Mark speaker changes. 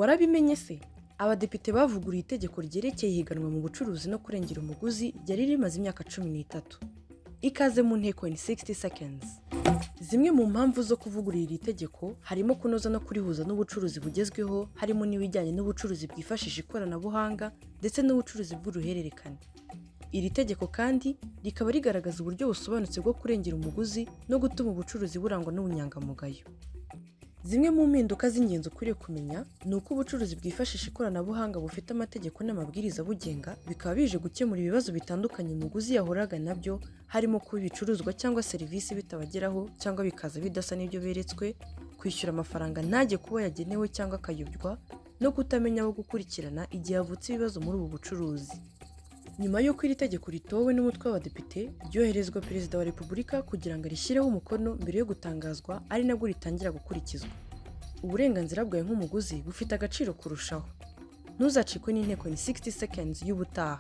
Speaker 1: Warabimenye se? Abadepite bavuguruye itegeko ryerekeye ihiganwa mu bucuruzi no kurengera umuguzi ryari rimaze imyaka 13. Ikaze mu nteko in 60 seconds. Zimwe mu mpamvu zo kuvugurura iri tegeko harimo kunoza no kurihuza n'ubucuruzi bugezweho, harimo n'ibijyanye n'ubucuruzi bwifashisha ikoranabuhanga ndetse n'ubucuruzi bw'uruhererekane. Iri tegeko kandi rikaba rigaragaza uburyo busobanutse bwo kurengera umuguzi no gutuma ubucuruzi burangwa n'ubunyangamugayo. Zimwe mu mpinduka z'ingenzi ukwiriye kumenya ni uko ubucuruzi bwifashisha ikoranabuhanga bufite amategeko n'amabwiriza abugenga, bikaba bije gukemura ibibazo bitandukanye umuguzi yahuraga nabyo, harimo kuba ibicuruzwa cyangwa serivisi bitabageraho cyangwa bikaza bidasa n'ibyo beretswe, kwishyura amafaranga ntajye kubo yagenewe cyangwa akayobywa, no kutamenya abo gukurikirana igihe havutse ibibazo muri ubu bucuruzi. Nyuma y'uko iri tegeko ritowe n'umutwe w'abadepite, ryoherezwa Perezida wa Repubulika kugira ngo arishyireho umukono mbere yo gutangazwa, ari nabwo ritangira gukurikizwa. Uburenganzira bwawe nk'umuguzi bufite agaciro kurushaho. Ntuzacikwe n'inteko in 60 seconds y'ubutaha.